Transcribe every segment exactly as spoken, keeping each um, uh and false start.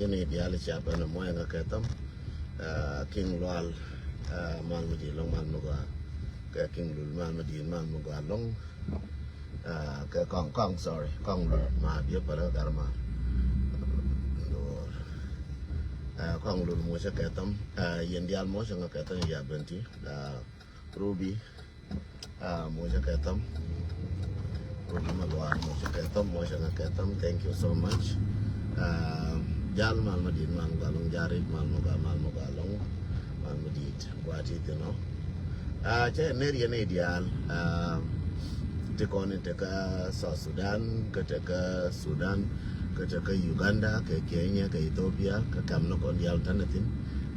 Ni diaal cia ben mɔ ɛŋa kɛ thɔm. King Lual, mal mi di lɔŋ mal mi gɔaa. Kɛ King Lul mal mi di mal mi gɔaa lɔŋ. Kɛ kɔŋ kɔŋ, sorry, kɔŋ Lul ma biɛ pɛlɛ gar ma. Kɔŋ Lul mɔ cɛ kɛ thɔm. Yɛn diaal mɔ cɛ ŋa kɛ thɔm ya ben ti. Ruby, mɔ cɛ kɛ thɔm. Ruby ma lual mɔ cɛ kɛ thɔm, mɔ cɛ ŋa kɛ thɔm. Thank you so much. Jal mal ma dit mal ma galɔŋ, jal rit mal ma gal mal ma galɔŋ. Mal ma dit gua ti thin ɔ. Cɛ ner yɛn idial. Ti kɔn in tekɛ South Sudan, kɛ tekɛ Sudan, kɛ tekɛ Uganda, kɛ Kenya, kɛ Ethiopia, kɛ kam ni kɔn dial tani thin.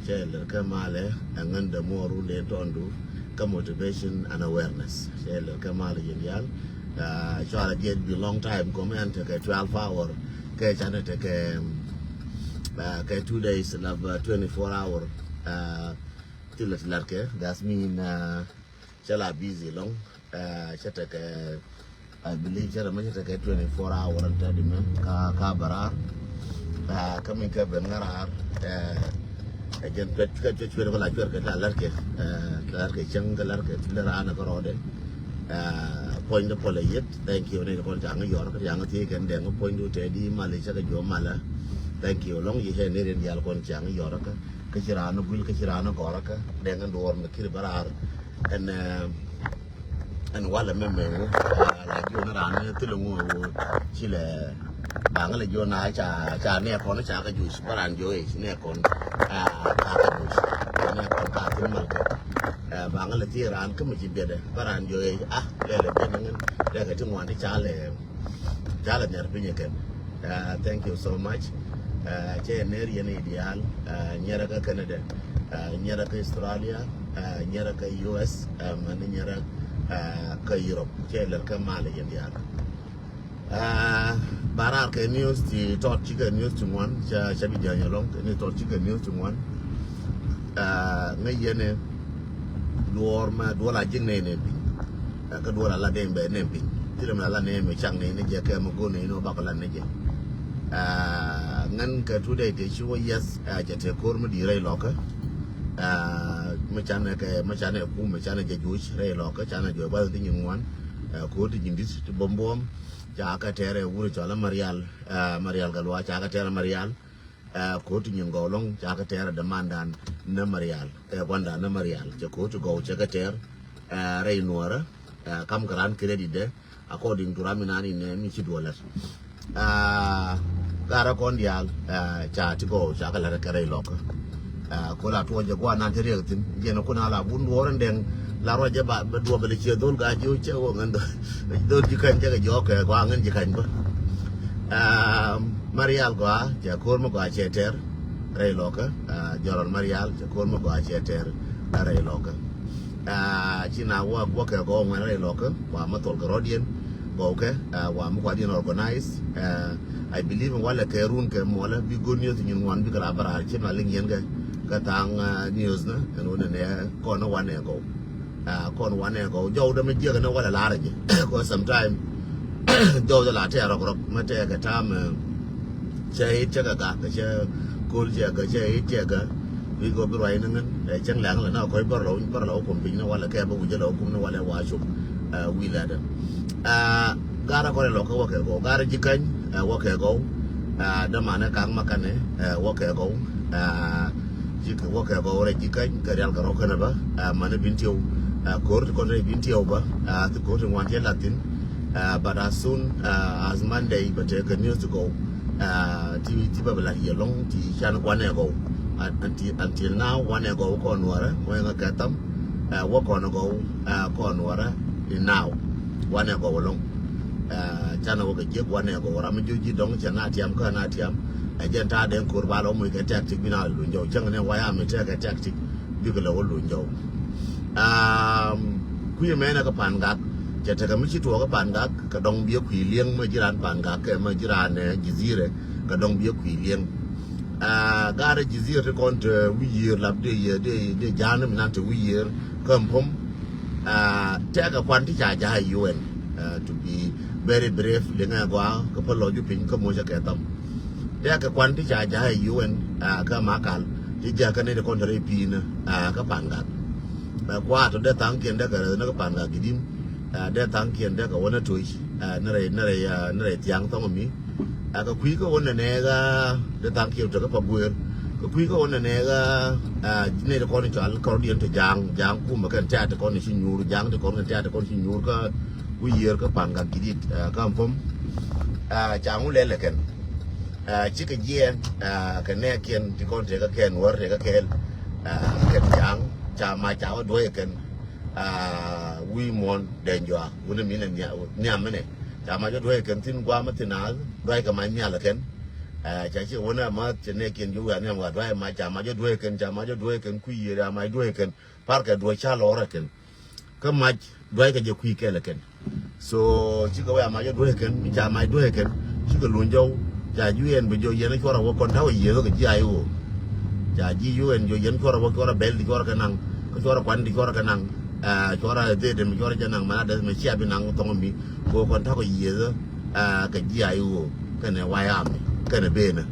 Cɛ ler kɛ malɛ ɛŋän dɛ muɔru len tɔndu kɛ motivation and awareness. Cɛ ler kɛ malɛ yɛn dial. Cualɛ diet bi long time kɔmɛ ɛn tekɛ twelve hour kɛ canɛ tekɛ kɛ two days lab twenty four hour. Ti lɛ ti lar kɛ that's mean. Cɛ la busy lɔŋ. Cɛ tekɛ, I believe cɛ rɛ mɛ cɛ tekɛ twenty four hour and thirty mɛ ka ka barar. Kä min kɛ ben ŋarar. Ɛ jɛn cuɛt cuɛt cuɛt cuɛt kɔ la cuɛt kɛ la lɛr kɛ. La lɛr kɛ cäŋ kɛ lɛr kɛ ti lɛr anɛ kɛ rɔɔdɛ. Puɔ̱ny dɛ puɔlɛ yet. Thank you ni kɔn caŋ yɔr kɛ caŋ ti kɛn dɛŋ puɔ̱ny du tɛ di mal cɛ kɛ jɔ malɛ. Thank you lɔŋ yi cɛ ni rin dial kɔn caŋ yɔr kɛ. Kä ci raan ni guil kä ci raan ni gɔr kä dɛŋ in duɔr mi kiri bä raar. Ɛn ɛn walɛ mɛ mɛ wu la jiɔ ni raan ni thilɛ ŋu wu. Ci lɛ baŋ lɛ jiɔ na ca ca nɛ kɔn ca kä juc bä raan jiɔ ic nɛ kɔn. Ka kä juc nɛ kɔn ka thil mal kɛ. Baŋ lɛ thil raan kä mi ci biɛdɛ bä raan jiɔ ic a lɛ lɛ biɛdɛ ŋin lɛ kɛ ti ŋuan ti ca lɛ. Jala nyar pinye ken. Thank you so much. Cɛ ner yɛn idial. Nyɛrɛ kä Canada. Nyɛrɛ kä Australia. Nyɛrɛ kä U S. Mani nyɛrɛ kä Europe. Cɛ ler kä mal yɛn dial. Barar kɛ news ti tɔt cikɛ news ti ŋuan ca ca bi janyɛ lɔŋ kɛ ni tɔt cikɛ news ti ŋuan. Ŋä yɛnɛ duɔr ma duɔr a jiŋ nɛ nɛ piny. Kä duɔr a la dɛn bɛ nɛ piny. Thilɛ mi la la nɛ mi cak nɛ ni jɛ kɛ mi go nɛ ni wä bak la ni jɛ. Ŋän kɛ tu dɛ tɛ ci wä yɛth. Jɛ tɛ kor mi di rɛy lɔkä. Mi canɛ kɛ mi canɛ kum mi canɛ jɛ juc rɛy lɔkä canɛ jɛ guath ti nyin ŋuan. Kor ti nyin dit ti bom bom. Ca kɛ tɛrɛ wuri cɔl a Marial. Marial Galwa ca kɛ tɛrɛ Marial. Ɛ ko̱o̱t ti nyin gɔw lɔŋ ca kɛ tɛɛr ɛ dämandan nä Marial. Ɛ guanda nä Marial cɛ ko̱o̱t ti gɔw cɛ kɛ tɛɛr. Ɛ rɛy nuɔrä. Ɛ kam kɛ ran credit dɛ according to ram inan inɛ mi ci duɔlɛt. Ɛ garä kɔn diaal. Ɛ ca ti gɔw ca kɛ lɛt kɛ rɛy lɔkä. Ɛ ko̱ la tuɔɔc jɛ guanan te riɛk thi̱n jɛn kun a la bun duɔɔr in dɛŋ la ruac jɛ ba duɔbɛl ciɛ dhol ga ji̱ cɛ wä ŋän dhol ji̱ kɛn cɛ kɛ jɔɔk kɛ gɔaa ŋän ji̱ kany bä. Ɛ Marial gɔaa cɛ ko̱r mi gɔaa cɛ tɛr rɛy lɔkä. Jɔrɔl Marial cɛ ko̱r mi gɔaa cɛ tɛr rɛy lɔkä. Ci na wä wä kɛ gɔw ŋuɛn rɛy lɔkä wa mi thol kɛ rɔdiɛn gɔw kɛ wa mi kuadiɛn organize. I believe in walɛ kɛ run kɛ muɔlɛ bi good news nyin ŋuan bi kɛ la bä raar ci ma liŋ yɛn kɛ kɛ thaŋ news ni ɛn wä nɛ nɛ kɔn ni wanɛ gɔw. Kɔn wanɛ gɔw jɔw dämɛ jiäk ni walɛ laarä jɛ. Cause sometime jɔw dɛ la tɛɛ rɔk rɔk mɛ tɛɛ kɛ tam. Cɛ it cɛ kɛ gak kɛ cɛ kol cɛ kɛ cɛ it cɛ kɛ. Bi gɔw bi ruac ni ŋän ɛ cɛŋ lɛŋ lɛ na kɔc bär lɔ bär lɔ kum piny ni walɛ kɛ bä wi̱cä lɔ kum ni walɛ wa cop. Wi̱i̱ lɛdɛ. Garä kɔn ɛ lɔ kɛ wä kɛ gɔw garä ji̱ kany. Wä kɛ gɔw. Dämanɛ kak ma kanɛ wä kɛ gɔw. Ji̱ wä kɛ gɔw rɛ ji̱ kany kɛ rial kɛ rɔ kɛnɛ bä. Mani bin tiɛw. Ko̱r ti kɔn rɛ bin tiɛw bä. Ti ko̱r ti ŋuan tiɛ lathin. But as soon as Monday bɛ tekɛ news ti gɔw. Ti ti bɛ bɛ lat yɛ lɔŋ ti can wanɛ gɔw. Until now wanɛ gɔw kɔn nuɔrɛ mɔ yɛ ŋa kɛ tham. Wä kɔn gɔw kɔn nuɔrɛ in now. Wanɛ gɔw lɔŋ. Canɛ wä kɛ jiɛk wanɛ gɔw ram mi ji̱ ji̱ dɔŋ cɛ na tiam kä na tiam. Ɛ jɛn ta̱a̱ den ko̱r bal wä muc kɛ tactic bi na luny jɔw cäŋ ni waya mi tekɛ tactic. Bikɛ lɛ wä luny jɔw. Kui̱ mɛnɛ kɛ Pangak cɛ tekɛ mi ci tuɔɔk kɛ Pangak kɛ dɔŋ biɛ kui̱ liɛŋ mɛ ji̱ raan Pangak kɛ mɛ ji̱ raan Jizire kɛ dɔŋ biɛ kui̱ liɛŋ. Garɛ Jizire ti kɔn te wi̱i̱ yiër lap dee yiër dee dee ja̱a̱n mi nan te wi̱i̱ yiër kä mpom. Tɛkɛ kuan ti ca ja̱a̱ U N to be very brave liŋɛ gɔaa kɛ pä lɔc ju piny kä moc kɛ thɔm. Dee kɛ kuan ti ca ja̱a̱c ɛ U N, ah, kä Makal ti ja̱a̱c kä nɛy ti kɔn te rɛy pi̱i̱n, ah, kä Pangak. Ah, kuaat tɔ dee tha̱a̱ŋkiɛn dee kɛ rɛth ni kä Pangak Gidin. Ah, dee tha̱a̱ŋkiɛn dee kɛ wä ni toc, ah, ni rɛy, ni rɛy, ah, ni rɛy thia̱a̱ŋ thɔŋ mi. Ah, kɛ kui̱ kä wä nɛnɛ ɣä dee tha̱a̱ŋkiɛn te kä Paguer. Kɛ kui̱ kä wä nɛnɛ ɣä, ah, nɛy ti kɔn cɔal kɔrdiɛn te Ja̱a̱ŋ, Ja̱a̱ŋ kumɛ kɛn tɛ̈t ti kɔn ci nyuur, Ja̱a̱ŋ ti kɔn kɛn tɛ̈t ti kɔn ci nyuur kä wi̱i̱ yiër kä Pangak Gidin, ah, kä Ampom. Ah, ca ŋu lɛl ɛ kɛn. Ah, cikɛ jiɛɛn, ah, kɛ nɛɛkiɛn ti kɔn tekɛ kɛn wär tekɛ kɛɛl. Ah, kɛn Ja̱a̱ŋ ca ma ca wä duɔ̱c ɛ kɛn. Ah, wi̱i̱ muɔ̱ɔ̱n dɛn jɔak wunɛ minɛ nhiam minɛ. Ca ma jɔ duɔ̱c ɛ kɛn thi̱n gua̱a̱mä thi̱n a dua̱ckɛ ma nhial ɛ kɛn. Ah, ca cikɛ wunɛ ma cɛ nɛɛkiɛn ji̱ wi̱i̱ a nhiam wa dua̱c ma ca ma jɔ duɔ̱c ɛ kɛn, ca ma jɔ duɔ̱c ɛ kɛn kui̱ yiër a ma duɔ̱c ɛ kɛn. Parkɛ duɔ̱c ca lɔr ɛ kɛn. Kä mac dua̱ckɛ jɛ kui̱ kɛl ɛ kɛn. So cikɛ wee a mac ɛ dueec kɛn, mi ca mac dueec kɛn, cikɛ luny jɔw, ca ji̱ ɛn bi jɔw yɛn cuɔrɛ wä kɔn ta̱wä yiëë kɛ ji̱ a i̱ ɣöö. Ca ji̱ U N jɔw yɛn cuɔrɛ wä, cuɔrɛ bɛl di cuɔrɛ kɛ naŋ, kä cuɔrɛ kuan di cuɔrɛ kɛ naŋ, ah, cuɔrɛ dhee dee mi cuɔrɛ jɛ naŋ mɛn a dee mi cia bi naŋ thɔŋ mi, kɛ ɣöö kɔn ta̱wä yiëë, ah, kɛ ji̱ a i̱ ɣöö, kɛnɛ White Army, kɛnɛ benä.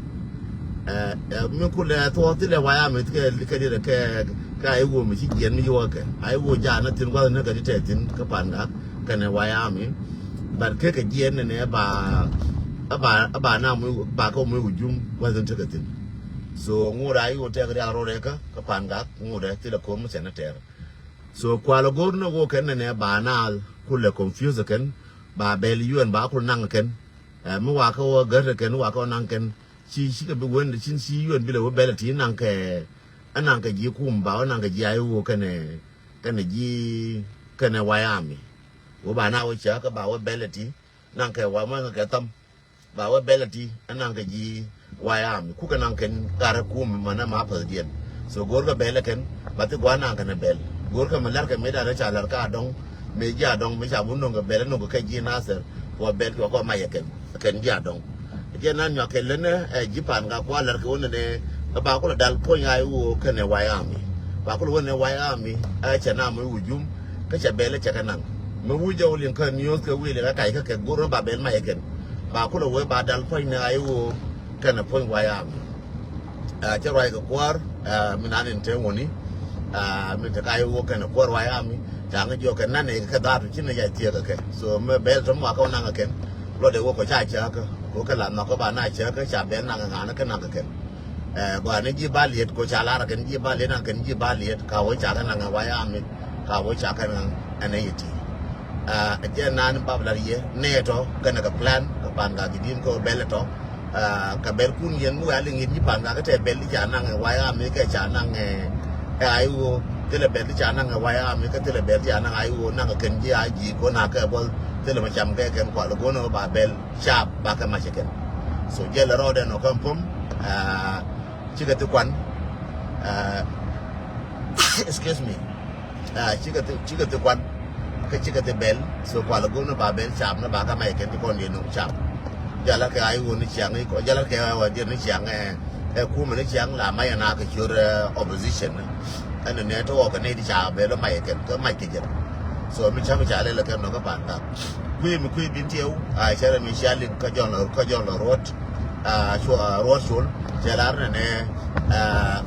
Eh, eh, mi kulɛ thuɔ̱ɔ̱th thilɛ White Army kɛ, kɛ, kɛ, kɛ a i̱ ɣöö mi ci jiɛn mi yuɔ̱ɔ̱kɛ. A i̱ ɣöö jaanä thi̱n gua̱thni kɛ ti tɛth thi̱n kä Pangak kɛnɛ White Army. But kɛ kɛ jiɛn nɛnɛ ba, ba, ba na mi, ba kɛ mi wujum gua̱thni tekɛ thi̱n. So ŋut a i̱ ɣöö tɛk riak rot ɛ kä, kä Pangak ŋut ɛ thilɛ ko̱r mi cɛn ɛ tɛr. So kualɛ go̱r ni ɣöö kɛn nɛnɛ ba na kulɛ confuse kɛn, ba bɛl U N ba kul naŋ kɛn. Eh, mi wakä wä gät kɛn, wakä wä naŋ kɛn. Ci, cikɛ bi wen, cin ci U N bi lɛ wä bɛl ti naŋ kɛ, ɛ naŋ kɛ ji̱ kum ba, ɛ naŋ kɛ ji̱ a i̱ ɣöö kɛnɛ, kɛnɛ ji̱, kɛnɛ White Army. Wä ba na wä cä kɛ ba wä bɛl ti naŋ kɛ wa mɛ kɛ tham. Ba wä bɛl ti ɛ naŋ kɛ ji̱ White Army. Kukɛ naŋ kɛn gat ɛ kum mɛ nɛ ma päth diɛn. So go̱rkɛ bɛl ɛ kɛn, ba thi gua̱a̱ naŋ kɛn ɛ bɛl. Go̱rkɛ mɛ lɛr kɛ mëë dan ɛ ca lɛr ka dɔŋ, mëë ji̱ a dɔŋ, mëë ca wä no̱ŋ kɛ bɛl ɛ no̱ŋ kɛ ji̱ Nathir. Wä bɛl cuɔ kɔ mac ɛ kɛn. Kɛn ji̱ a dɔ̱ŋ. Jɛ nan nyuak kɛ länä, eh, ji̱ Pangak kua lɛr kɛ wä nɛnɛ, ba kulɛ dal puɔ̱ny a i̱ ɣöö kɛnɛ White Army. Ba kulɛ wä nɛ White Army, eh, cɛ na mi wujum, kä cɛ bɛl cɛ kɛ naŋ. Mi wuc jɛ wä liŋ kä news kɛ wi̱i̱ liŋ kä kac kä kɛ go̱r ba bɛl mac ɛ kɛn. Ba kulɛ wä ba dal puɔ̱ny nɛ a i̱ ɣöö kɛnɛ puɔ̱ny White Army. Ah, cɛ ruac kɛ kuäär, ah, mi nan in te wäni, ah, mi te ka i̱ ɣöö kɛnɛ kuäär White Army, ca ŋä jiɔk kɛ nan ɛ kɛ dhaatu ci nɛ ca thiek kɛ kɛ. So mi bɛl tɔm wa kɛ wä naŋ kɛ kɛn. Luɔt ɛ wä kɔ ca cäkä, kɔ kɛ la nhɔk kɛ ba na cäkä, ca bɛl naŋ kɛ ŋa̱n kɛ naŋ kɛ kɛn. Eh, gɔaa ni ji̱ ba liet, kɔ ca lar kɛn ji̱ ba liet, naŋ kɛn ji̱ ba liet, ka wä ca kɛ naŋ ɛ White Army, ka wä ca kɛ naŋ ɛn ɛ yɛ ti. Ah, jɛ nan bab lar yɛ, nɛ tɔ, kɛn kɛ plan, kɛ Pangak Gidin kɛ wä bɛl tɔ. Ah, kɛ bɛl kun yɛn mi wɛ a liŋ yɛn ji̱ Pangak kɛ tɛ bɛl ti ca naŋ ɛ White Army kɛ ca naŋ ɛ, ɛ a i̱ ɣöö, thilɛ bɛl ti ca naŋ ɛ White Army, kɛ thilɛ bɛl ti ca naŋ a i̱ ɣöö, naŋ kɛn ji̱ a ji̱ kɔ na kɛ buɔth, thilɛ mɛ cam kɛ kɛn kual go̱n ɛ ba bɛl. Cap bakɛ mac kɛn. So jɛl rɔɔdɛ nɔ kä Ampom, ah, cikɛ thi kuan, ah, excuse me. Ah, cikɛ thi, cikɛ thi kuan. Kä cikɛ thi bɛl. So kual go̱n ba bɛl cap ni bakɛ mac kɛn ti kɔn diɛ nɔ cap. Jala kɛ a i̱ ɣöö ni ciaŋ i̱ kɔ, jala kɛ a i̱ ɣöö diɛ ni ciaŋ, eh, eh, kumɛ ni ciaŋ la mac ɛn a kɛ ciöt, eh, opposition. Ɛn nɛ tɔ̱ ɣɔk kɛ nɛy ti ca bɛl mac kɛn, kä mac kɛ jɛn. So mi cam ca lɛl kɛn nɔ kä Pangak. Kui̱ mi kui̱ Bentiu, a cɛ rɛ mi cia liŋ kä jɔn lɔ, kä jɔn lɔ ruɔt, a cua ruɔt col, cɛ lar nɛnɛ, a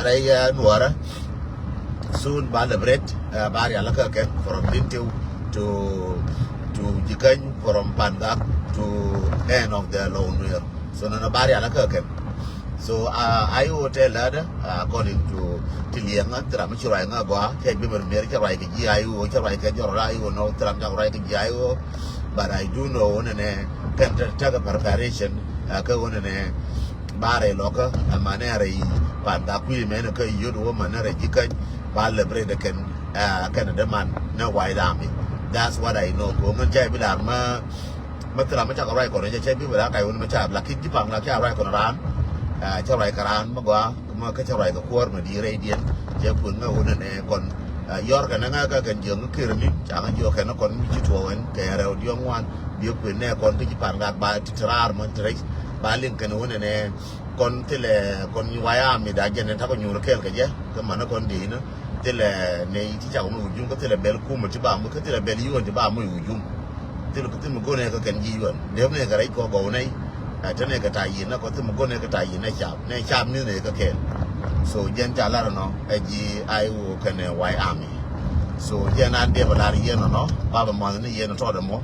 rɛy, a nuɔrä. Soon ba liberate, a ba rial kä kɛn from Bentiu to, to Jikäny, from Pangak to end of the Lou Nuer. So nɔnɔ ba rial kä kɛn. So, uh, a i̱ ɣöö tɛ lätdä, uh, according to ti liɛŋä, thil ram mi ci ruac ŋä gɔaa, cɛ bi mɛr miɛr cɛ ruac kɛ ji̱ a i̱ ɣöö, cɛ ruac kɛ jɔr a i̱ ɣöö nɔ, thil ram cak ruac kɛ ji̱ a i̱ ɣöö. But I do know nɛnɛ kɛn te, tekɛ preparation, uh, kä ɣöö nɛnɛ ba rɛy lɔkä, uh, manɛ rɛy Pangak kui̱ mɛn kä yot ɣöö manɛ rɛy Jikäny, ba liberate kɛn, uh, kɛn däman ni White Army. That's what I know. Kɛ ɣöö ŋän cɛ bi lar mä Mɛ thil ram mi cakɛ ruac kɔn cɛ cɛ bi bɛ la kac wun mi ca, lakin ji̱ Pangak ca ruac kɔn raan. Ɛ, cɛ ruac kɛ raan mi gɔaa, mi kä cɛ ruac kɛ kuäär mi di rɛydiɛn. Cɛ kuën ŋä wun ɛn ɛ kɔn, ɛ, yɔr kɛn ŋä kä kɛn jiök ŋä kir ni ca ŋä jiök kɛn kɔn mi ci tuɔɔk ɛn kɛ rɛw diɔ̱k ŋuan. Bi kuën nɛ kɔn kä ji̱ Pangak ba ti te raar mɔ ti rɛc ba liŋ kɛn wun ɛn ɛ kɔn thilɛ kɔn White Army da jɛn ɛn takɔ nyuur kɛɛl kɛ jɛ kä mani kɔn di̱i̱nä. Thilɛ nɛy ti cak mi wujum kä thilɛ bɛl kumä ti ba mi kä thilɛ bɛl yuɔn ti ba mi wujum. Thilɛ kä thil mi go̱n ɛ kä kɛn ji̱ yuɔn dep ni kɛ rɛc kɔ gɔw nɛy. Ɛ, te nɛ kɛ ta̱a̱ yi̱n nɛ kɔ thim go̱n nɛ kɛ ta̱a̱ yi̱n nɛ cap, nɛ cap ni nɛ kɛ kɛɛl. So jɛn ca lar nɔ ɛ ji̱ I O kɛnɛ White Army. So jɛn an diɛ bɛ lar yɛn nɔ nɔ ba bɛ mɔth ni yɛn tɔt ɛmɔ.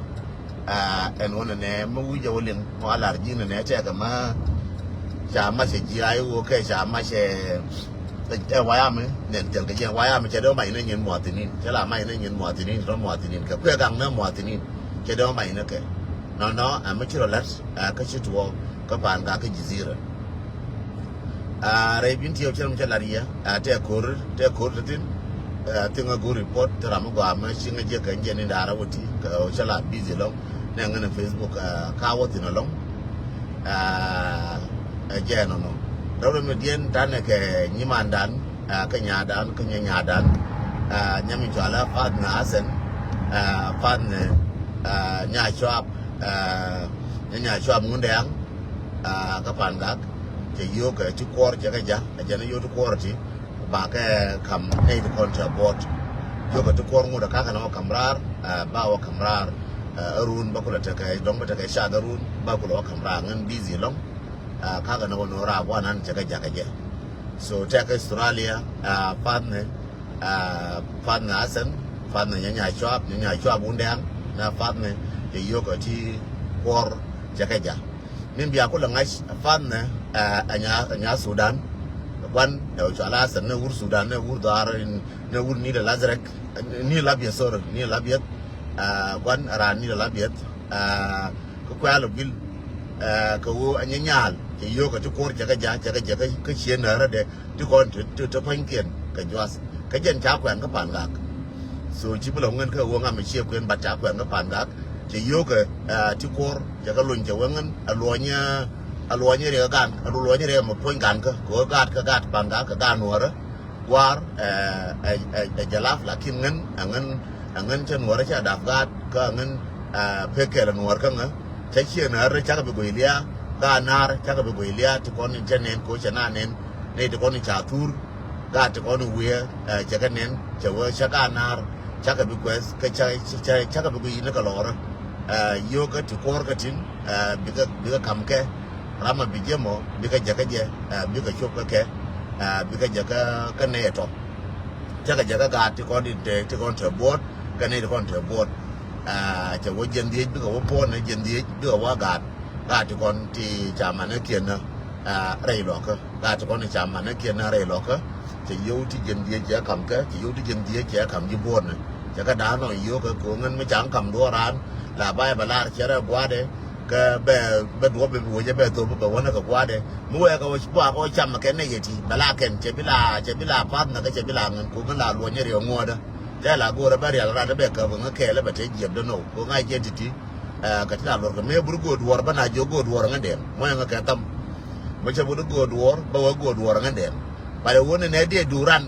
Ɛ, ɛn wä nɛ nɛ mi wi̱c ɛ wä liŋ mɔ a lar ji̱ nɛ nɛ tɛkɛ ma ca mac ɛ ji̱ I O kɛ ca mac ɛ ɛ White Army nɛn thil kɛ jɛn White Army cɛ dee wä mac ni nyin muathinin cɛ la mac ni nyin muathinin rɔ muathinin kɛ kuɛ gaŋ ni muathinin cɛ dee wä mac ni kɛ. Nɔnɔ ɛ mi ci rɔ lät ɛ kä ci tuɔɔk kä Pangak kä Jizira. Ɛ rɛy bin tiɛw cɛ rɔ mi cɛ lat yɛ ɛ tɛ ko̱r tɛ ko̱r ti thin. Ɛ thiŋ ɛ go̱r report ti ram mi gɔaa mi ci ŋä jiɛ kɛ jɛ ni da̱rä wä ti kɛ cɛ la busy lɔŋ. Nɛ ŋän ɛ Facebook ɛ ka wä thin alɔŋ. Ɛ ɛ jɛ nɔnɔ rɛw rɛw mi diɛn tanɛ kɛ nyimandan ɛ kä nyadan kä nyɛ nyadan. Ɛ nyɛ mi cɔalɛ Path ni Asen ɛ Path ni ɛ nya cuap ɛ nya nya cuap ŋundɛŋ. Ɛ kä Pangak cɛ yio̱o̱k ɛ ti kuɔr cɛ kɛ ja ɛ jɛn yio̱o̱k ti kuɔr ti ba kɛ kam nɛy ti kɔn cɛ buɔt. Yio̱o̱k ɛ ti kuɔr ŋut ɛ kakɛ nɔ kam raar ɛ ba wä kam raar. Ɛ run ba kulɛ tekɛ dɔŋ ba tekɛ cath ɛ run ba kulɛ wä kam raar ŋän busy lɔŋ. Ɛ kakɛ nɔ wä nɔ raar guanan cɛ kɛ ja kɛ jɛ. So tɛkɛ Australia ɛ Path ni ɛ Path ni Asen Path ni nyɛ nya cuap nyɛ nya cuap wundɛŋ. Nɛ Path ni cɛ yio̱o̱k ɛ ti kuɔr cɛ kɛ ja. Min bia kulɛ ŋa̱c Path ni ɛ nya ɛ nya Sudan. Guan ɛ cɔalɛ Asen ni wur Sudan ni wur dhar ni wur Nil al Azrek. Nil Abieth, sorry, Nil Abieth. Ɛ guan ɛ ran Nil Abieth. Ɛ kä kuɛl ɔ gil ɛ kɛ ɣöö ɛ nyɛ nyaal cɛ yio̱o̱k ɛ ti kuɔr cɛ kɛ ja cɛ kɛ jɛ kä ciën näärädɛ. Ti kɔn ti ti ti pua̱nykiɛn kɛ juath kä jɛn ca kuɛn kä Pangak. So ci bi lɔ ŋän kä ɣöö ŋa mi ciɛ kuɛn bat ca kuɛn kä Pangak. Cɛ yio̱o̱kɛ ɛ ti kuɔr cɛ kɛ lony cɛ wä ŋän ɛ luɔny ɛ luɔny riɛk ɛ gan ɛ luɔny riɛk ɛ mɛ puɔ̱ny gan kä kɛ ɣöö gaat kä gaat Pangak kɛ gaat Nuɔrä. Gua̱a̱r ɛ ɛ ɛ jɛ laf lakin ŋän ɛ ŋän ɛ ŋän cɛ Nuɔrä cɛ dap gaat kä ɛ ŋän ɛ pek kɛl ɛ Nuɔr kä ŋä. Cä ciɛ naar cakɛ bi guiy lia̱a̱ ka naar cakɛ bi guiy lia̱a̱ ti kɔn in cä nɛn ko cɛ na nɛn. Nɛy ti kɔn in ca thur ka ti kɔn in wiee ɛ cɛ kɛ nɛn cɛ wee cä ka naar cakɛ bi kuɛth kä cä cä cakɛ bi guiy ni kɛ lɔɔrä. Ɛ yio̱o̱kä ti kuɔr kä tin ɛ bikɛ bikɛ kam kɛ. Ram a bi jiɛ mɔ bikɛ jɛ kä jɛ ɛ bikɛ cop kä kɛ ɛ bikɛ jɛ kä kä nɛy ɛ tɔ. Cakɛ jɛ kä gaat ti kɔn in te ti kɔn te buɔt kä nɛy ti kɔn te buɔt. Ɛ cɛ wä jiɛn dhiec bikɛ wä puɔn ɛ jiɛn dhiec bikɛ wä gaat. Gaat ti kɔn ti ca manä kiɛn nä ɛ rɛy lɔkä. Gaat ti kɔn ti ca manä kiɛn nä rɛy lɔkä. Cɛ yio̱w ti jiɛn dhiec cɛ kam kɛ cɛ yio̱w ti jiɛn dhiec cɛ kam ji̱ buɔt nä. Cɛ kä da̱a̱n nɔ yio̱w kɛ ko̱o̱ŋ ɛn mi ca ŋ kam duɔɔr raan la bay bɛ lar cɛ rɛ gua̱a̱dɛ. Kä bɛ bɛ duɔ̱p bɛ bi wecɛ bɛ thop bɛ wänä kɛ gua̱a̱dɛ. Mi wɛɛkɛ wä buakɛ wä cam kɛ nɛy yɛ ti bɛ la kɛn cɛ bi la cɛ bi la path nä kä cɛ bi la ŋän ko̱o̱ŋ la luɔnyɛ riɛk ŋuɔ̱ɔ̱dä. Tɛl a go̱o̱rä bɛ rial rat bɛ käp ŋä kɛɛl bɛ te jiɛp dä now ko̱o̱ŋ a jɛ ti̱ti̱. Ɛ kä ti la luɔr kɛ mëë bur go̱o̱r duɔ̱ɔ̱r bä na jiök go̱o̱r duɔ̱ɔ̱r ŋä dɛm mɔ ɛŋä kɛ tham. Mɔ cɛ bur go̱o̱r duɔ̱ɔ̱r bä wä go̱o̱r duɔ̱ɔ̱r ŋä dɛm. But ɛ wun nɛ diɛ duran.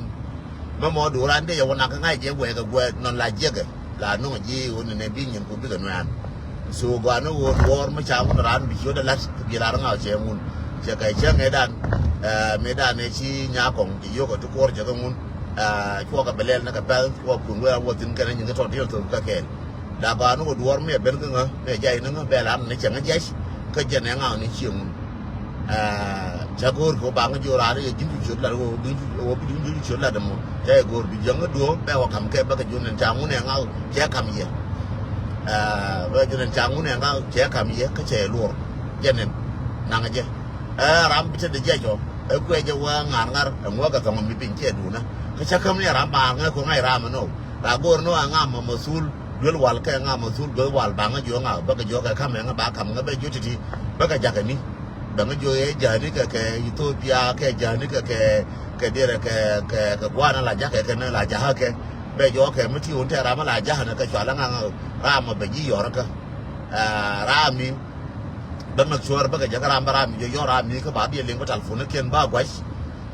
Mɛ mɔ duran diɛ yɛ wä nak ŋa̱c jɛ guɛ kɛ guɛ nɔn la jiɛkɛ la no̱ŋ ji̱ wun nɛ bi nyin ku bikɛ nuɛɛn. So gɔaa ni ɣöö duɔ̱ɔ̱r mi ca wun raan bi ciöt alat bi lar ŋa̱ cɛ ŋun. Cɛ kɛ cɛ ŋɛ dan ɛ mëë dan ɛ ci nyakɔŋ ci yio̱k ɛ ti kuɔr cɛ kɛ ŋun. Ɛ cuɔkɛ bɛ lɛl ni kɛ pɛl cuɔk kun wee a wä thin kɛn ɛ nyin kɛ tɔt ti yɛn thop kɛ kɛɛl. La ba ni wä duɔ̱ɔ̱r mi ɛ ben kä ŋä mi ɛ jay ni ŋä bɛ la ni cɛ ŋä jiac. Kä jɛ nɛ ŋa̱ ni ciɛ ŋun. Ɛ cä go̱o̱r kɛ wä ba ŋä jiö raan yɛ ji̱n cu ciöt lat wä bi ji̱n cu ciöt lat mɔ cä yɛ go̱o̱r bi jiäŋ ŋä duɔ̱ɔ̱r bɛ wä kam kɛ bä kɛ jiö nɛn ca ŋun ɛ ŋa̱ cɛ kam yɛ. Ɛ bä kɛ jiö nɛn ca ŋun ɛ ŋa̱ cɛ kam yɛ kä cɛ yɛ luɔr. Jɛ nɛn naŋ jɛ. Ɛ ram bi te de jiac ɔ ɛ kuɛ jɛ wä ŋa̱r ŋa̱r ɛ ŋuäk ɛ thɔŋ mi piny cɛ duunä. Kä cä käm ni ɛ ram baar ŋä kuɛ ŋa̱c ram ɛ nɔw. La go̱o̱r ni wä ɛ ŋa̱ mɔ mɔ thul. Duel wal kɛ ŋa ma thul gueth wal baŋä jiɔ ŋa bäkɛ jiɔ kɛ kamɛ ŋa ba kam ŋa bɛ jiɔ titi bäkɛ jakɛ ni. Bɛ ŋa jiɔ yɛ jani kɛ kɛ Ethiopia kɛ jani kɛ kɛ kɛ dirɛ kɛ kɛ kɛ guana la jakɛ kɛ ni la jakɛ kɛ bɛ jiɔ kɛ mi ti wun tɛ ram la jakɛ ni kɛ cua la ŋa ŋa ram ma bɛ ji yɔrä kɛ. Ɛ ram ni bä make sure bä kɛ jɛ kä ram bä ram mi jɛ yɔr ram mi kä ba bi liŋ bä telephone kiɛn ba guac.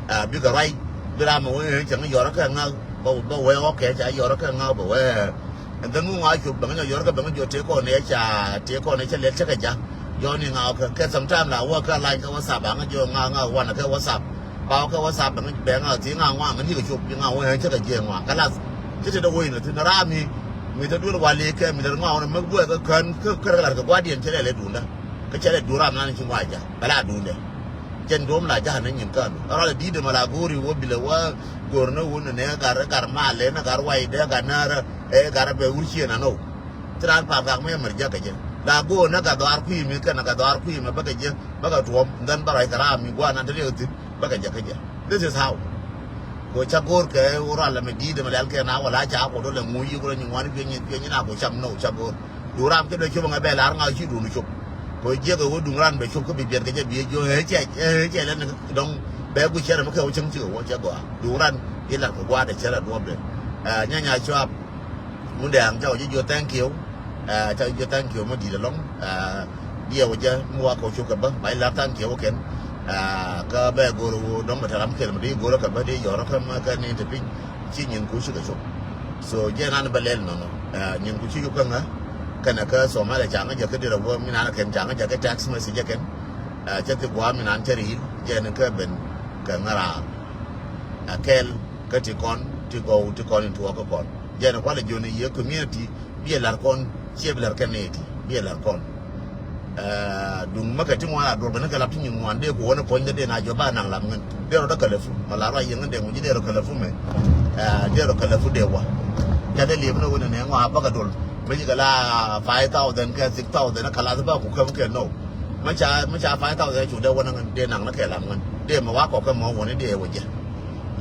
Ɛ bikɛ ruac bi ram mi wee cɛ ŋä yɔr kä ŋa bä bä wee ɔkɛ ca yɔr kä ŋa bä wee. And then ŋu ŋa cop bä ŋä yɔr kä bä ŋä jɔ tëë kɔn ɛ ca tëë kɔn ɛ ca lɛl cä kɛ ja. Yɔr ni ŋa ɔkɛ kɛ sometime la wä kä lac kä WhatsApp ba ŋä jɔ ŋa ŋa wanɛ kɛ WhatsApp. Ba wä kä WhatsApp bä ŋä bɛ ŋa thi ŋa ŋuaŋ ni kɛ cop bi ŋa wee cä kɛ jiɛ ŋuaŋ kä lath. Cä te dä wee ni thin ram mi mi te duel wali kɛ mi te ŋuaŋ ni mɛ guɛ kä kän kä kä lar kɛ guardian cä lɛl ɛ dunda. Cɛ lɛ duram nan ci ŋuaca bɛ la duundɛ. Cɛn duɔm la ja̱a̱n ni nyin kanu. Rɔl di̱i̱t ɛmɛ la go̱o̱ri wä bilɛ wä go̱o̱r ni wun ni nɛ gar gar malɛ ni gar waydɛ gar närä ɛ gar bɛ wur cieen anɔw. Ci raan pa̱a̱m kak mi ɛmɛr jakä jɛ la go̱o̱r ni ka dhɔaar kui̱ mi kɛn ka dhɔaar kui̱ mi bäkɛ jɛ bäkɛ tuɔm dhɛn bä rɔy kɛ raam mi gua̱a̱n an te riɛk thi̱n bäkɛ jɛ kä jɛ. This is how. Ko ca go̱o̱r kɛ wä rɔal ɛmɛ di̱i̱t ɛmɛ lɛl kɛ na wala ca kɔ dolɛ ŋuuc yi kulɛ nyin ŋuani pieny nyin pieny nyin a ko cam nɔw ca go̱o̱r. Duŋ ram kɛ dee cop ŋa bɛ lar ŋa ci duŋ cop. Ko jiɛk ɛ wä duŋ ran bɛ cop kä bi biɛt kɛ jɛ bi jiɔ ɛ cɛ ɛ cɛ lɛ ni dɔŋ bɛ guic cɛ rɛ mi kɛ wä cäŋ cikɛ wä cɛ gɔaa. Duŋ ran i̱ lar kɛ gua̱a̱dɛ cɛ rɛ duɔ̱pdɛ. Ɛ nyanya cuap. Ŋundɛ aŋ ca wä ji̱ jiɔ thank you. Ɛ ca jiɔ thank you mi di̱i̱t ɛlɔŋ. Ɛ diɛ wä jɛ mi wa kɛ wä cop kɛ bä ba i̱ lar thank you kɛn. Ɛ kä bɛ go̱r wä dɔŋ bɛ tɛ ram kɛl mi di go̱r kɛ bä di yɔr kɛ mi kɛ ni te piny. Ci nyin ku cikɛ cop. So jɛ nan bä lɛl nɔnɔ. Ɛ nyin ku ci cop kä ŋä kɛnɛ kä Somalia ca ŋä jɛ kä dirɛ wä mi nan kɛn ca ŋä jɛ kä text message kɛn. Ɛ cɛ thi gua̱a̱ mi nan cɛ ri̱i̱l jɛ ni kä ben kɛ ŋä raar. Ɛ kɛl kä ti kɔn ti gɔw ti kɔn in tuɔɔk kä kɔn jɛ ni kualɛ jiɔni yɛ community. Biɛ lar kɔn ciɛ bi lar kɛn nɛy ti biɛ lar kɔn. Ɛ duŋ mäkɛ ti ŋuan a duɔl bä ni kɛ lap ti nyin ŋuan dee ku wä ni puɔ̱nydä dee na jɔp ba naŋ lam ŋän dee rɔ dä kɛ läfu ma la ruac yɛn ŋän dee ŋuci dee rɔ kɛ läfu mɛ. Ɛ dee rɔ kɛ läfu dee wa. Ca dee liep ni wä ni nɛ ŋuan bä kɛ duɔl mi ci kɛ la five thousand kɛ six thousand kɛ lath ba ku käm kɛ nɔw. Mi ca mi ca five thousand cu dee wä ni ŋän dee naŋ ni kɛ lam ŋän dee mɛ wa kɔk kɛ mɔ wä ni dee wä jɛ.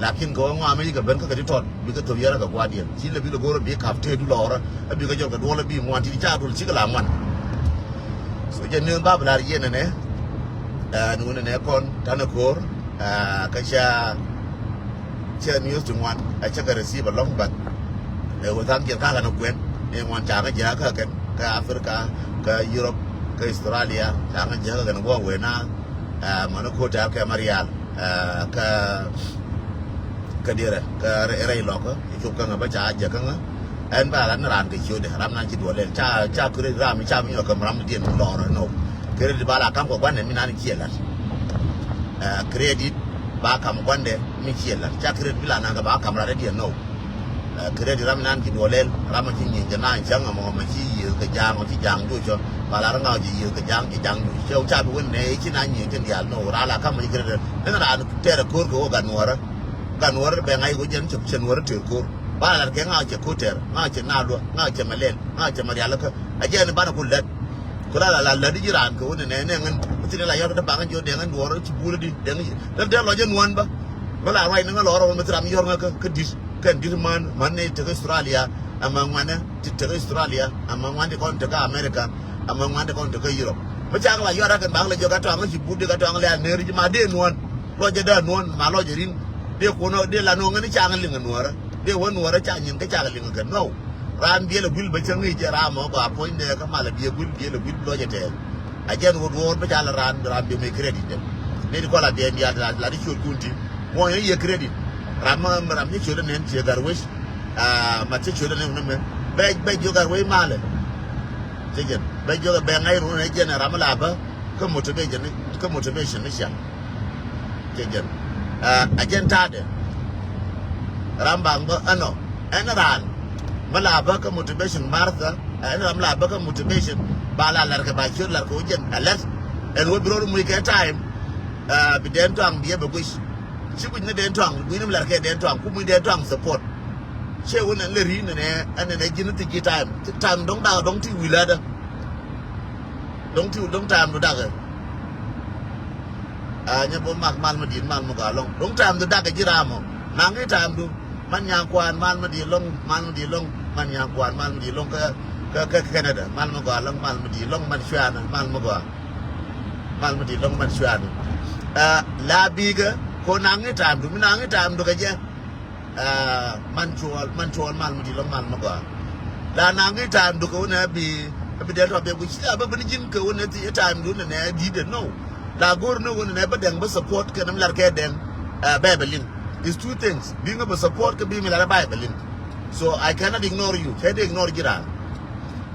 Lakin kɛ wä ŋɔam mi ci kɛ ben kä kɛ ti tɔt bikɛ thop yɛrɛ kɛ gua̱a̱r diɛn ci lɛ bi lɛ go̱r bi kap te du lɔɔrä. Ɛ bikɛ jɔl kɛ duɔl ɛ bi ŋuan ti ca dul cikɛ la ŋuan. So jɛ ni ba bi lar yɛn nɛ. Ɛ ni wun nɛ kɔn tanɛ ko̱r. Ɛ kä ca cɛ news ti ŋuan ɛ cɛ kɛ receive along but ɛ wä than kiɛ kakɛ ni kuɛn ni ŋuan ca kä jɛ kä kɛn kä Africa kä Europe kä Australia ca kä jɛ kä kɛn guɔ wee na. Ɛ mani ko̱r tɛr kɛ marial. Ɛ kä kä diɛrɛ kä rɛy lɔkä. Cop kä ŋä bä ca jɛ kä ŋä. Ɛn ba lat ni raan kɛ ciötdɛ ram nan ci duɔl lɛl ca ca kredit ram mi ca mi nyɔk käm ram ni diɛn mi lɔɔr nɔ. Kredit ba la kam kɛ guandɛ mi nan ciɛ lat. Ɛ kredit ba kam guandɛ mi ciɛ lat ca kredit bi la nan kɛ ba kam rat diɛn nɔ. Ɛ kredit ram mi nan ci duɔl lɛl ram mi ci nyieny jɛ nan cäŋ ɛmɔ mɛ ci yiëëth kɛ ja̱a̱ŋ ci ja̱a̱ŋ juɔcɔ. Ba la ri ŋaw jɛ yiëëth kɛ ja̱a̱ŋ ci ja̱a̱ŋ juɔcɔ cɛ ca bi wen nɛ ci nan nyieny tin diaal nɔ ran la kam mɛ ci kredit. Ɛn ran tɛrɛ ko̱r kɛ wä gat nuɔrä. Gat nuɔrä bɛ ŋa̱c wä jɛn cɛ nuɔrä tɛr ko̱r ba la lat kɛ ŋaw cɛ ko̱r tɛr ŋaw cɛ naluä ŋaw cɛ mɛ lɛl ŋaw cɛ mɛ rialikä. A jɛn banɛ ku lät. Ku la la la lät ji̱ raan kɛ wä ni nɛ nɛ ŋän. Thin la yɔr kɛ dee baŋ jiɔ dee ŋän duɔrä ci buulä di dee ŋän. Dee dee lɔc jɛ nuɔn bä. Bä la ruac ni ŋä lɔrä wä mi thi ram yɔr ŋä kä dit kɛn dit man man ni tekä Australia. Ama ŋuanɛ ti tekä Australia ama ŋuan ti kɔn tekä America. Ama ŋuan ti kɔn tekä Europe. Mi cak la yɔr akɛn bak la jiɔ ka tɔaŋ ci but di ka tɔaŋ lɛ a ner ji̱ ma dee nuɔn. Lɔc jɛ dee nuɔn ma lɔc jɛ rin. Dee kun dee la nuɔn ŋä ni cak liŋ nuɔrä. Dee wä nuɔrä ca nyin kä cak liŋ kɛ nɔw. Raan biɛl a guil bä cäŋ i̱ jɛ ram mɔ gɔaa puɔ̱nydɛ kä mal a biɛ guil biɛl a guil lɔc jɛ tɛɛl. A jɛn wä duɔɔr bä ca la raan raan biɛ mɛ credit dɛ. Nit kɔl a biɛ mial la la di ciöt kun ti. Muɔ̱ɔ̱ny i̱ yɛ credit. Ram mi ram ci ciöt anɛn ciɛ gar wec. Mat ci ciöt anɛn wun mɛ bɛ bɛ jiök gar wec malɛ. Cɛ jɛn bɛ jiök bɛ ŋa̱c run ɛ jɛn ram mi la bä kä motivation kä motivation ni ciaŋ. Cɛ jɛn a jɛn ta̱a̱dɛ. Ram baŋ bä ɛnɔ ɛn raan mi la bä kä motivation Martha. Ɛn ram la bä kä motivation ba la lar kɛ ba ciöt lar kɛ wä jɛn a lɛt. Ɛn wä bi rɔr muc kɛ time. Bi dɛn tɔaŋ bi yɛ bɛ guic. Ci guic ni dɛn tɔaŋ guic ni mi lar kɛ dɛn tɔaŋ ku muc dɛn tɔaŋ support. Ciɛ wä nɛn lɛ ri̱i̱n nɛnɛ ɛn nɛnɛ ji̱n ni thi ji̱ time. Time dɔ̱ŋ dakɛ dɔ̱ŋ ti wi̱i̱ lätdä. Dɔ̱ŋ ti dɔ̱ŋ time du dakɛ. A nyɛ bä mak mal mi di̱i̱t mal mi gɔaa lɔŋ dɔ̱ŋ time du dakɛ ji̱ ram ɔ. Naŋ i̱ time du man nyaŋ kuan mal mi di̱i̱t lɔŋ mal mi di̱i̱t lɔŋ man nyaŋ kuan mal mi di̱i̱t lɔŋ kä kä kä Canada mal mi gɔaa lɔŋ mal mi di̱i̱t lɔŋ man cuanɛ mal mi gɔaa. Mal mi di̱i̱t lɔŋ man cuanɛ. A la bikɛ ko naŋ i̱ time du mi naŋ i̱ time du kɛ jɛ. Aa, man cuɔl, man cuɔl mal mi di̱t lɔ mal mi gɔaa. La naŋ i̱ time du kɛ wunɛ bi, bi dɛl tɔ bi guic. Ci a bä bi ni ji̱n kɛ wunɛ ti i̱ time du nɛ nɛ di̱t dɛ no. La go̱r ni wunɛ nɛ bä dɛŋ bä support kɛ ni mi lar kɛ dɛŋ. Aa, bɛ bɛ liŋ. It's two things. Bi ŋä bä support kɛ bi mi lar bɛ bɛ liŋ. So I cannot ignore you. Cɛ di ignore ji̱ raan.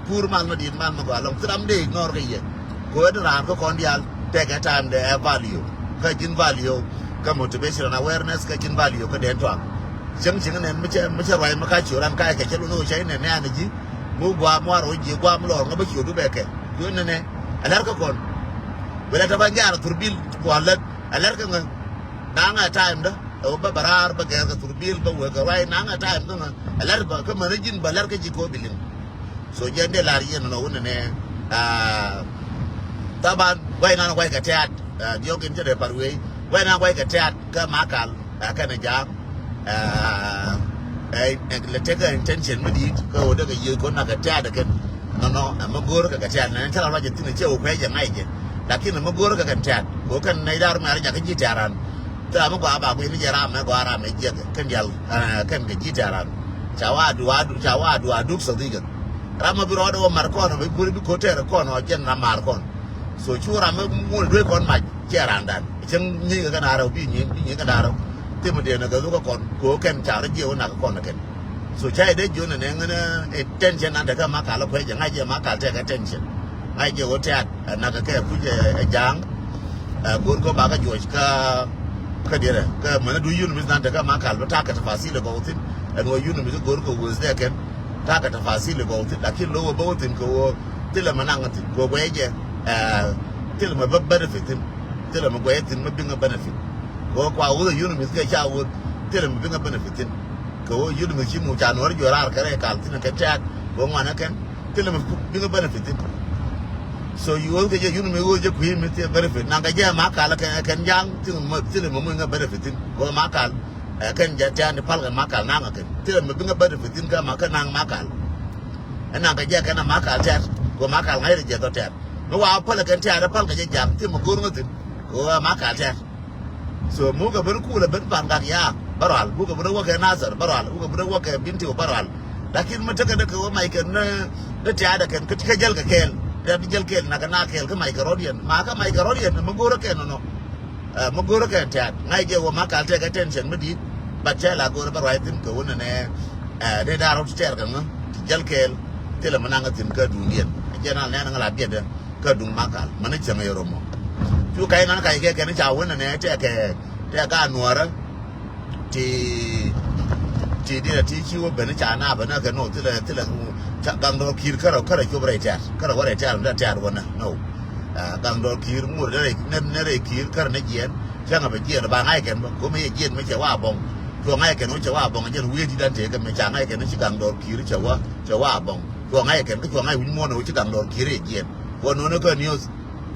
Pur mal mi di̱i̱t mal mi gɔaa lɔŋ. Thil ram dee ignore kɛ yɛ. Kɛ ɣöö ɛn raan kä kɔn diaal tekɛ time dee ɛ value. Kä ji̱n value kä motivation and awareness kä ji̱n value kä dee tuaŋ. Cieŋ cieŋ nɛn mi cɛ mi cɛ ruac mi ka ciö ran ka kɛ cɛ lun ɣöö cɛ inɛ nɛ̈ɛ̈n ji̱. Mi gua̱a̱m war ɣöö ji̱ gua̱a̱m lɔr ŋä bä ciö du bɛ kɛ. Kɛ ɣöö nɛnɛ ɛ lɛr kä kɔn. Wëlɛ tɛ ba gɛ̈r thurbil kua lät. Ɛ lät kä ŋä. Naŋ ɛ time dä. Ɛ wä bä bä raar bä gɛ̈r kɛ thurbil bä wek kɛ ruac naŋ ɛ time kä ŋä. Ɛ lät bä kä män ji̱n bä lät kä ji̱ kɔ bi liŋ. So jɛn dee lar yɛn nɔ wunɛ nɛ. Taban guay nan guay kɛ tɛ̈t. Diɔk in cɛ dee par wei guay nan guay kɛ tɛ̈t kä Makal. Kɛnɛ ja̱a̱ŋ. Lɛ tekɛ intention mi di̱i̱t kä wä dee kɛ yiëë kɔn nak kɛ tɛ̈t kɛn. Nɔnɔ ɛmɛ go̱o̱r kɛ kɛ tɛ̈t nɛ cä la ruac jɛ thi̱n cɛ wä kuɛ jɛ ŋa̱c jɛ. Lakin ɛmɛ go̱o̱r kɛ kɛn tɛ̈t kɛ wä kɛn nɛy da̱r mɛr jakä ji̱ tɛ̈t ran. Thil amä gɔaa ba guiy ni jɛ ram mɛ gɔaa ram mɛ jiɛk kɛn dial. Kɛn kɛ ji̱ tɛ̈t ran ca wa du a du ca wa du a duk sɔdhikɛ. Ram mɛ bi rɔɔdɛ wä mar kɔn mɛ bi go̱o̱r bi ko̱t tɛ̈r kɔn ɔ jɛn ram mar kɔn. So cu ram mɛ ŋuɔl duee kɔn mac cɛ randan cäŋ nyieŋ kɛ kɛn arɛw bi nyieŋ bi nyieŋ kɛn arɛw. Thim dee nɛ kɛ dhuk kɛ kɔn kɛ wä kɛn ca rɔ jiɛ wä nak kɛ kɔn kɛn. So ca idɛ jiön nɛ nɛ ŋänä intention nan tekɛ Makal kuɛ jɛ ŋa̱c jɛ Makal tekɛ tension. Ŋa̱c jɛ wä tɛ̈t ɛ nak kɛ kuc ɛ ja̱a̱ŋ. Go̱r kɔ bakɛ juɔc kä kä diɛrɛ kä mänä du UNMISS nan tekɛ Makal bä takɛ tafasil ɛ gɔw thin. Ɛn wä UNMISS go̱r kɔ wes dɛ kɛn takɛ tafasil ɛ gɔw thin lakin lo̱w ɛ bä wä thin kɛ wä thilɛ mɛ naŋ thin kɛ wä guɛy jɛ. Thilɛ mɛ bä benefit thin. Thilɛ mɛ guɛy thin mɛ biŋ ɛ benefit. Kɛ wä kua wä UNMISS kɛ ca wä thilɛ mɛ biŋ ɛ benefit thin. Kɛ wä UNMISS ci mu ca nuɔr juɔr raar kɛ rɛy kal thin kɛ tɛ̈t kɛ wä ŋuan ɛ kɛn. Thilɛ mi biŋä benefit thin. So yu ɣöö kɛ jɛ yun mi ɣöö jɛ kui̱ mi thiɛ benefit naŋ kɛ jɛ Makal kɛn ja̱a̱ŋ thilɛ mi munyŋä benefit thin kɛ Makal. Kɛn jɛ tɛ̈n palkɛ Makal naŋ kɛn thilɛ mi biŋä benefit thin kɛ ma kɛ naŋ Makal. Ɛ naŋ kɛ jɛ kɛn a Makal tɛ̈r kɛ Makal ŋa̱c rɛ jɛ thɔ tɛ̈r mi wa pälɛ kɛn tɛ̈r palkɛ jɛ ja̱a̱ŋ thilɛ mi go̱r ŋä thin kɛ Makal tɛ̈r. So mukɛ ben kulɛ ben pan gak ya bä rual mukɛ ben wä kɛ Nasir bä rual mukɛ ben wä kɛ Bintiu bä rual. Lakin mi tekɛ dee kɛ wä mac kɛ ni ni tiaadɛ kɛn kä jäl kɛ kɛɛl. Dee bi jäl kɛɛl na kɛ na kɛɛl kä mac kɛ rɔ̱diɛn ma kä mac kɛ rɔ̱diɛn mi go̱rä kɛn nɔnɔ. Mi go̱rä kɛn tiaat ŋa̱c jɛ wä Makal tɛkɛ tension mi di̱i̱t. But cɛ la go̱rä bä ruac thi̱n kɛ wä nɛnɛ. Dee da̱r rɔ̱ ti tɛɛr kɛ ŋä ti jäl kɛɛl. Thilɛ mi naŋ kä thi̱n kä duundiɛn jɛ na nɛn ŋä la biɛtdɛ. Kä duŋ Makal mani cäŋ yɛ romɔ. Cu kac nan kac kɛ kɛn ca wen nɛ tɛkɛ tɛk ka nuɔrä. Ti ti di ti ci wä ben ca na ben kɛ no thilɛ thilɛ ca gaŋ dɔr ki̱i̱r kärɛ kärɛ cop rɛy tɛ̈r kärɛ wä rɛy tɛ̈r mɛ tɛ̈r wä nɛ no. Gaŋ dɔr ki̱i̱r ŋur nɛ rɛy ki̱i̱r kärɛ nɛ jiɛn. Cäŋ a bɛ jiɛn ba ŋa̱c kɛn bä komi yɛ jiɛn mɛ cɛ wa bɔŋ. Cuɔ ŋa̱c kɛn wä cɛ wa bɔŋ jɛn wiee di dan tëë kɛ mɛ ca ŋa̱c kɛn ci gaŋ dɔr ki̱i̱r cɛ wa cɛ wa bɔŋ. Cuɔ ŋa̱c kɛn kä cuɔ ŋa̱c wi̱c muɔ̱ɔ̱n ɛ wä ci gaŋ dɔr ki̱i̱r yɛ jiɛn. Wä no̱o̱n kä news.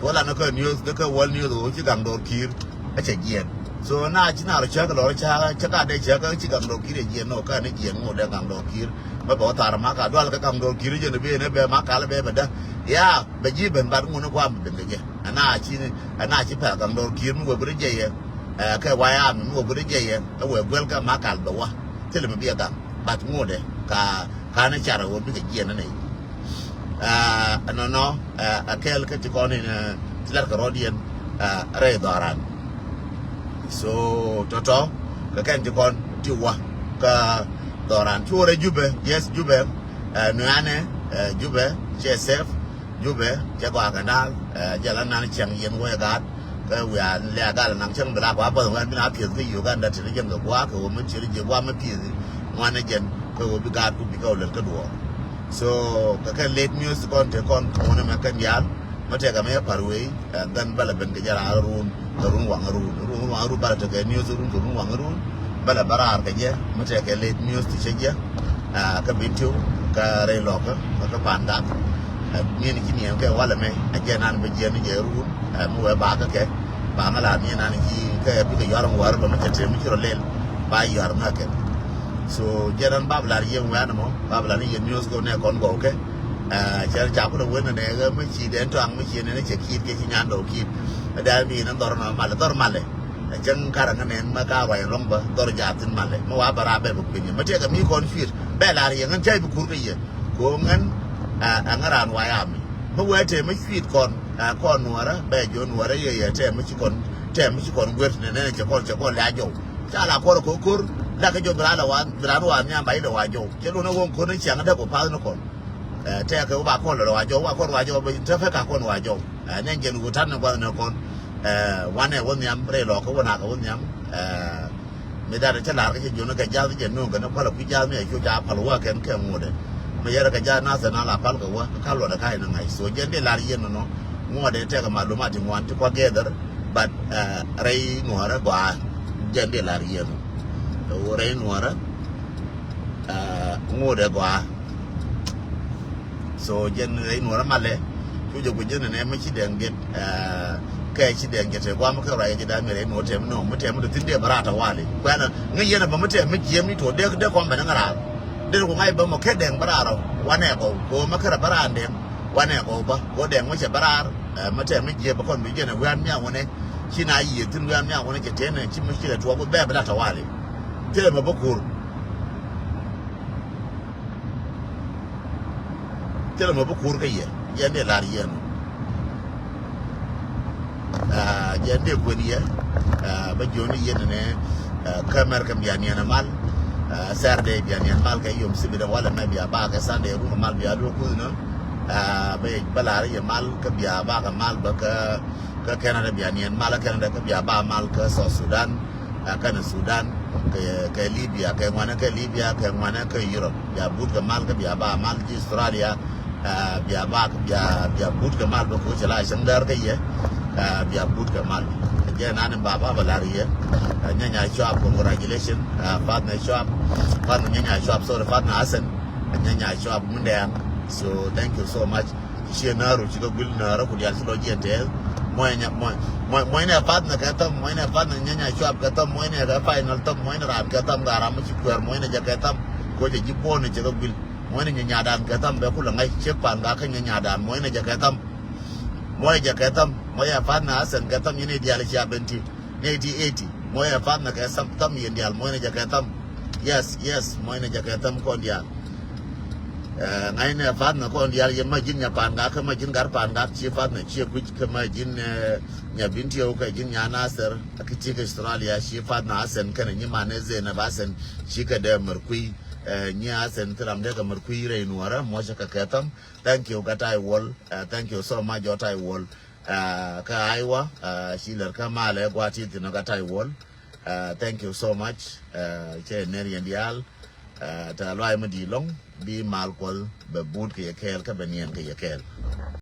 Wä lan kä news dee kä world news wä ci gaŋ dɔr ki̱i̱r. A cɛ jiɛn. So na ci na rɔ cäk lɔr ca cä ka dee cäk kä ci gaŋ dɔr ki̱i̱r yɛ jiɛn nɔ kä ni jiɛn ŋot dee gaŋ dɔr ki̱i̱r. Mɛ bɛ wä thar Makal dual kä gaŋ dɔr ki̱i̱r jɛn bee ni bɛ Makal bɛ bɛ dä. Ya bɛ ji̱ ben bat ŋun ni guam ben kɛ jɛ. Ɛna ci ɛna ci pɛl gaŋ dɔr ki̱i̱r mi wee bi ri jɛ yɛ. Kɛ wayam mi wee bi ri jɛ yɛ ɛ wee guel kä Makal bɛ wä. Thilɛ mi bi ɛ gaŋ bat ŋot dee ka Ka̱n i̱ car ɛ ɣöö bikɛ jiɛn ni nɛy. Ɛnɔnɔ ɛ kɛl kä ti kɔn in ti latkɛ rɔ̱diɛn rɛy dhɔran. So tɔ̱tɔ̱ kɛ kɛn ti kɔn ti wä kä dhɔran. Cuɔrɛ Jubɛ, yes, Jubɛ. Nuanɛ Jubɛ cɛ sɛf. Jubɛ cɛ gɔaa kɛ naal. Jɛ la nan ciɛŋ yɛn wee gaat. Kä wiaa lɛ a gal naŋ cäŋ bi la kua bäth ŋuan mi na pieth kä Uganda ti ri jɛn kɛ gua̱a̱k kɛ wä mi ti ri jɛ gua̱a̱k mi pieth ŋuan ni jɛn kɛ wä bi gaat ku bi kɛ wä lät kä duɔɔr. So kɛ kɛ late news kɔn te kɔn kɛ wä ni mɛ kɛn yal mɛ tɛkɛ mɛ yɛ par wei. Ɛn dhɛn bä lɛ ben kɛ jɛ raar run kɛ run waŋ run run waŋ run bä lɛ tekɛ news run kɛ run waŋ run. Bä lɛ bä raar kɛ jɛ mi tɛkɛ late news ti cɛ jɛ. Kä Bintiu kä rɛy lɔkä kä Pandak. Min ci niɛn kɛ walɛ mɛ a jɛ nan bɛ jiɛn ni jɛ run. Mi wɛ ba kä kɛ ba ŋä la min nan ci kɛ bikɛ yuar ŋuar bɛ mi cɛ tɛm mi ci rɔ lɛl ba yuar ŋä kɛ. So jɛ nan bab lar yɛ wɛn mɔ bab lar yɛ news kɛ nɛ kɔn gɔw kɛ. Cɛ ca kulɛ wen nɛ mi ci dɛn tɔaŋ mi ci nɛ cɛ kiit kɛ ci nyan dɔw kiit. Dɛn mi nɛ dhɔr nɔ malɛ dhɔr malɛ. Ɛ cäŋ karɛ ŋä nɛn ma ka ruac ɛlɔ̱ŋ bä dhɔr jaathin malɛ ma wa bä raar bɛ bä kui̱ny ma tëëkɛ mi kɔn cui̱t bɛ la̱r yɛ ŋän cäc bi kur kä yɛ. Ko̱ ŋän ɛ ŋä raan wa yam mi ma wee tëë ma cui̱t kɔn ɛ kɔn nuɔrä bɛ jiɔ nuɔrä yɛ yɛ tëë ma ci kɔn tëë ma ci kɔn guer nɛ nɛn cɛ kɔn cɛ kɔn lɛ a jɔw. Ca la kuɔrɛ ko̱ ko̱r la kä jɔw bi raan lɛ wa bi raan wa nhiam ba ilɛ wa jɔw cɛ luɔn ɛ wä ko̱n ni ciaŋ däk wä pa̱th ni kɔn. Tɛɛkɛ wä ba kɔn lɛ wa jɔw wa kɔn wa jɔw bä tɛ fɛ ka kɔn wa jɔw. Nɛ jɛn wä tan ni gua̱th ni kɔn. Wanɛ wä nhiam rɛy lɔkä wä nakɛ wä nhiam. Mi dat cä lar kä cɛ jɔn kɛ jath jɛ no̱o̱ŋ kɛ ni kualɛ kui̱ jath mi ɛ cu ca pal wä kɛn kɛ ŋotdɛ. Mi yɛrɛ kɛ jath nathɛ na la pal kɛ wä ka luɔt ɛ ka in ŋa̱c so jɛn di lar yɛn nɔ. Ŋuɔ̱t ɛ tɛkɛ malumat ti ŋuan ti kua gather, but, uh, rɛy nuɔrɛ gɔaa. Jɛn di lar yɛn. Rɛy nuɔrɛ, uh, ŋuɔ̱t ɛ gɔaa. So jɛn rɛy nuɔrɛ malɛ. Cu jɛ ku jɛn nɛ mi ci dɛŋ jɛ, uh, kɛ ci dɛŋ jɛ tɛ guam kɛ ruac jɛ da mi rɛy nuɔrɛ tɛm nɔ mi tɛm mi tɛ thin dee bɛ raa ta wali. Kuɛn ŋä yɛn bɛ mi tɛm mi jiɛm ni tuɔ dee dee kɔn bɛ ni ŋä raa. Dee ku ŋa̱c bä mɔ kɛ dɛŋ bä raar ɔ wanɛ kɔ ko ma kärɛ bä raar dɛŋ wanɛ kɔ bä ko dɛŋ wä cɛ bä raar. Ɛ, ma tɛm mi jiɛ bä kɔn bi jɛn ɛ wian miaŋ wä nɛ ci na yiëë thin wian miaŋ wä nɛ cɛ tɛn ɛ ci mi ci lɛ tuɔk bä bɛ bä la tawali. Thilɛ mɛ bä kur. Thilɛ mɛ bä kur kä yɛ yɛn dee lar yɛn. Ah, jɛ ndee kuën yɛ, ah, bä jiɔni yɛn nɛ, ah, kä America bia niɛn mal, ah, Saturday bia niɛn mal kɛ yom sibi dɛ wala mɛ bia ba kɛ Sunday rum mal bia luɔ kuth nɔ. Ah, bä, bä lar yɛ mal kä bia ba kɛ mal bä kä, kä Canada bia niɛn mal kä Canada kä bia ba mal kä South Sudan. Ah, kɛnɛ Sudan, kɛ, kɛ Libya, kɛ ŋuanɛ kɛ Libya, kɛ ŋuanɛ kɛ Europe. Bia but kɛ mal kɛ bia ba mal ji̱ Australia. Ah, bia ba, bia, bia but kɛ mal bä koc la cäŋ däär kä yɛ. Ah, bia but kɛ mal. Jɛ nan in baba bä lar yɛ. Ah, nyanya cuap, congratulation. Ah, fatna cuap. Fatna nyanya cuap, sorry, fatna Hassan. Ah, nyanya cuap mundɛɛŋ. So thank you so much. Ciɛ nääru cikɛ guil nääru ku dial ci lɔ jiɛn tɛɛth. Muɔ̱cnɛ, muɔ̱c, muɔ̱c, muɔ̱cnɛ path nɛ kɛ thäm, muɔ̱cnɛ path nɛ nyanya cuap kɛ thäm, muɔ̱cnɛ kɛ final thäm, muɔ̱cnɛ raan kɛ thäm, gaa ram mi ci kuɛɛr, muɔ̱cnɛ jɛ kɛ thäm. Koc ɛ ji̱ buɔ̱n ni cikɛ guil. Muɔ̱cnɛ nyanyadan kɛ thäm bɛ kulɛ ŋa̱c ciek pan gaa kä nyanyadan, muɔ̱cnɛ jɛ kɛ thäm. Muɔ̱cnɛ jɛ kɛ thäm, muɔ̱cnɛ path nɛ Hassan kɛ thäm, nyin i̱ dial cia ben ti. Nɛ ti eighty. Muɔ̱cnɛ path nɛ kɛ thäm, thäm yɛn dial, muɔ̱cnɛ jɛ kɛ thäm. Yes, yes, muɔ̱cnɛ jɛ kɛ thäm kɔn dial. Eh, ŋa̱cnɛ path nɛ kɔn dial yɛ ma ji̱n nya pan gak kä ma ji̱n gar pan gak ci path nɛ ci kui̱c kä ma ji̱n, eh, nya bin tiɛw kɛ ji̱n nya Nasir. Ki ci kɛ Australia ci path nɛ Hassan kɛnɛ nyi manɛ Zainab Hassan ci kɛ dee mɛr kui̱. Eh, nyi Hassan thi ram dee kɛ mɛr kui̱ rɛy nuɔrɛ muɔ̱cɛ kɛ kɛ thäm. Thank you kä Tai Wol. Eh, thank you so much jɔ Tai Wol. Ah, kä Iowa, ah, ci lɛr kä malɛ gua̱a̱th ti thi̱n kä Tai Wol. Ah, thank you so much. Ah, cɛ ner yɛn diaal. Ah, ta luay mi di lɔŋ bi mal Kuɔth bɛ but kɛ yɛ kɛɛl kä bɛ niɛn kɛ yɛ kɛɛl.